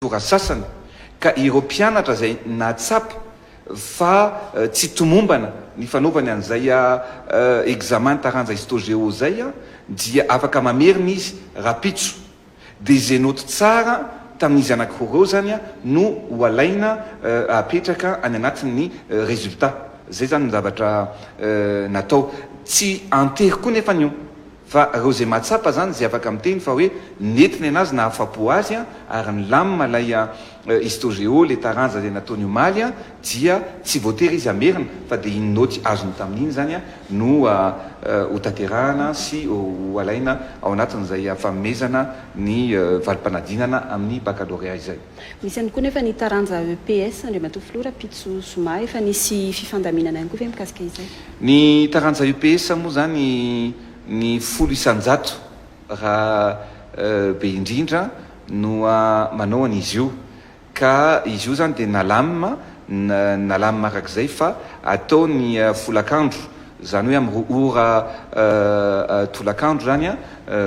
Tora sasany ka ireo mpianatra izay nahatsapa fa tsy tomombana ny fanaovany an'izay examen taranja histo-géo izay dia afaka mamerina izy rahampitso. Dia izay note tsara tamin'izy anankiroa ireo izany no ho alaina apetraka any anatin'ny résultat. Izay izany ny zavatra natao. Tsy antery koa nefany io. Fa reo zay mahatsapa zany zay afaka miteny fa hoe nety nenazy nahafapo azy ary nilamina ilay histo-géo le taranja zay nataony omaly dia tsy voatery izy hamerina fa dia iny naoty azony tamin'iny zany no ho tanterahana sy ho alaina ao anatin'izay fanomezana ny valim-panadinana amin'ny baccalauréat izay. Misy ihany koa nefa ny taranja EPS, Andriamatoa Filoha, rahampitso zoma, efa nisy fifandaminana ihany koa ve mikasika izay? Ny taranja EPS moa izany ny 10% raha be indrindra no manao an'izy io. Ka izy io izany dia nalamina, nalamina arak'izay fa atao ny folakandro, izany hoe amin'ny 2 ora tolakandro izany,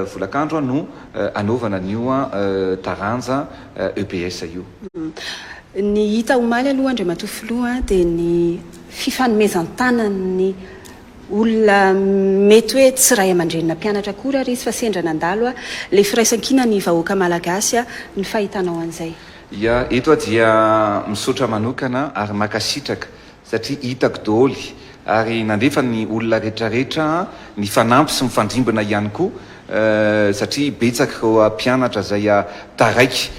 folakandro no anaovana an'io taranja EPS io. Ny hita omaly aloha Andriamatoa Filoha dia ny fifanomezan-tanan'ny olona mety hoe tsy ray aman-drenina mpianatra akory ary izy fa sendra nandalo ilay firaisankina ny vahoaka malagasy ny fahitanao an'izay. Ya, eto aho dia misaotra manokana ary mankasitraka satria hitako daholo ary nandefa ny olona retraretra nifanampy sy mifandrimbona ihany koa satria betsaka ireo mpianatra izay taraiky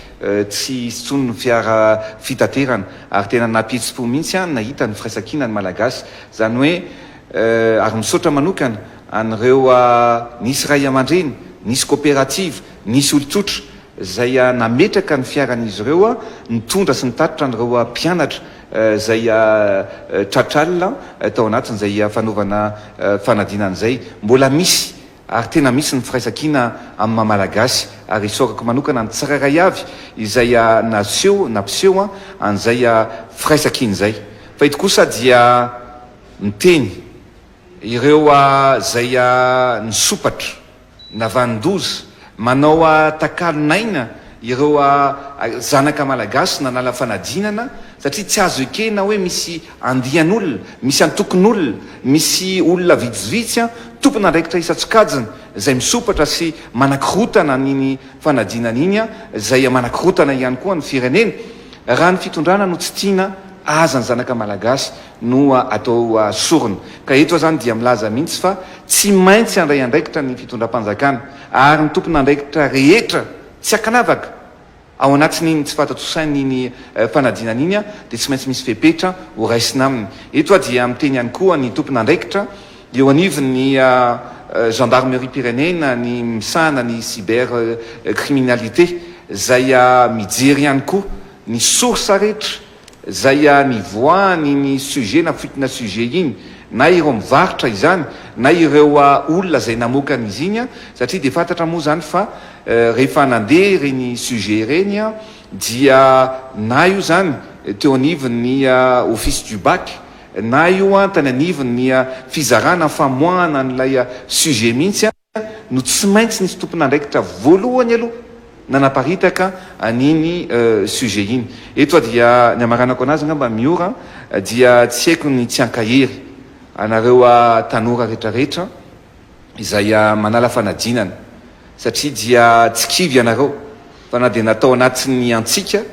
tsy hisy intsony ny fiara fitaterana ary tena nampihetsi-po mihitsy aho nahita ny firaisankina ny Malagasy izany hoe ary misaotra manokana an'ireo nisy ray aman-dreny nisy coopérative nisy olon-tsotra izay nametraka ny fiaran'izy ireo nitondra sy nitatitra an'ireo mpianatra izay tratra alina tao anatin'izay fanaovana fanadinana izay. Mbola misy ary tena misy ny firaisankina amin'ny maha Malagasy ary isaorako manokana ny tsirairay avy izay naseho, nampiseho an'izay firaisankina izay. Fa eto kosa dia miteny ireo izay nisompatra Navanon-doza, manao takalon'aina ireo zanaka malagasy nanala fanadinana satria tsy azo ekena hoe misy andian'olona, misy antokon'olona, misy olona vitsivitsy tompon'andraikitra isan-tsokajiny izay misompatra sy manakorotana an'iny fanadinana iny izay manakorotana ihany koa ny firenena. Raha ny fitondrana no tsy tiana aza ny zanaka malagasy no atao sorona. Ka eto aho izany dia milaza mihitsy fa tsy maintsy handray andraikitra ny fitondram-panjakana ary ny tompon'andraikitra rehetra tsy ankanavaka ao anatin'iny tsy fahatontosain'iny fanadinana iny dia tsy maintsy misy fepetra ho raisina aminy. Eto aho dia miteny ihany koa ny tompon'andraikitra eo anivon'ny gendarmerie-pirenena ny misahana ny cyber criminalité izay mijery ihany koa ny source rehetra Zay nivoahany iny sujet na fuite-na sujet iny, na ireo mivarotra izany, na ireo olona zay namoaka an'izy iny, satria dia fantatra moa zany fa rehefa nandeha ireny sujet ireny dia na io zany teo anivon'ny office du bac, na io tany anivon'ny fizarana famoahana an'ilay sujet mihitsy, no tsy maintsy nisy tompon'andraikitra voalohany aloha nanaparitaka an'iny sujet iny. Eto aho dia ny hamaranako anazy angamba Miora dia tsy haiko ny tsy hankahery anareo tanora retraretra izay manala fanadinana satria dia tsy kivy ianareo fa na dia natao anatin'ny antsika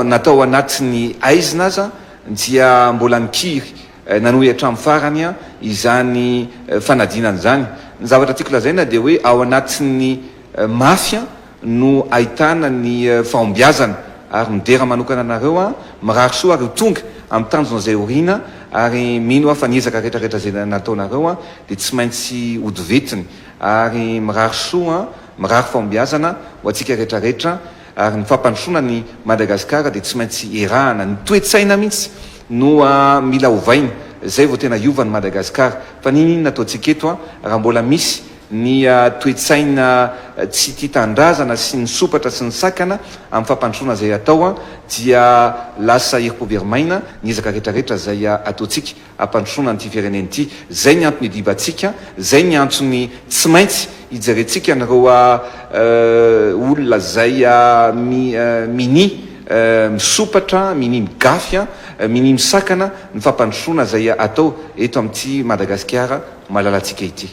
natao anatin'ny aizina aza dia mbola nikiry Nanohy hatramin'ny farany izany fanadinana izany. Ny zavatra tiako lazaina dia hoe ao anatin'ny mafy no ahitana ny fahombiazana ary midera manokana anareo aho, mirary soa ary ho tonga amin'ny tanjona izay aoriana ary mino aho fa ny ezaka rehetra rehetra izay nataonareo dia tsy maintsy hodivetiny ary mirary soa, mirary fahombiazana ho antsika rehetra rehetra. Ary ny fampandrosoana an'i Madagasikara dia tsy maintsy erahana. Ny toe-tsaina mihitsy no mila ovaina, zay vao tena hiova ny Madagasikara. Fa n'inon'inona ataontsika eto, raha mbola misy. ny toe-tsaina tsy tia tanindrazana sy ny sompatra sy ny sakana amin'ny fampandrosoana izay atao dia lasa herim-po very maina ny ezaka rehetrarehetra izay ataontsika hampandrosoana an'ity firenena ity. Izay ny antony idivantsika, izay ny antony tsy maintsy hijerentsika an'ireo olona izay minia misompatra, minia migafy, minia misakana ny fampandrosoana izay atao eto amin'ity Madagasikara malalantsika ity.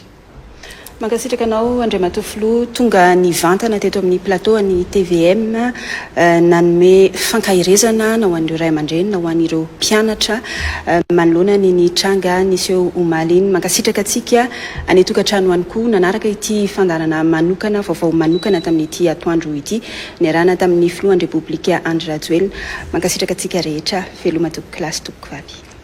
Mankasitraka anao Andriamatoa Filoha tonga nivantana teto amin'ny plateau an'ny tvm nanome fankaherezana na ho an'ireo ray aman-dreny na ho an'ireo mpianatra manoloana an'iny tranga niseho omaly iny. Mankasitraka antsika any an-tokantrano any koa nanaraka ity fandaharana manokana vaovao manokana tamin'ity atoandro ity niarahana tamin'ny Filohan'ny Repoblika Andry Rajoelina. Mankasitraka antsika rehetra. Veloma tompokolahy sy tompokovavy.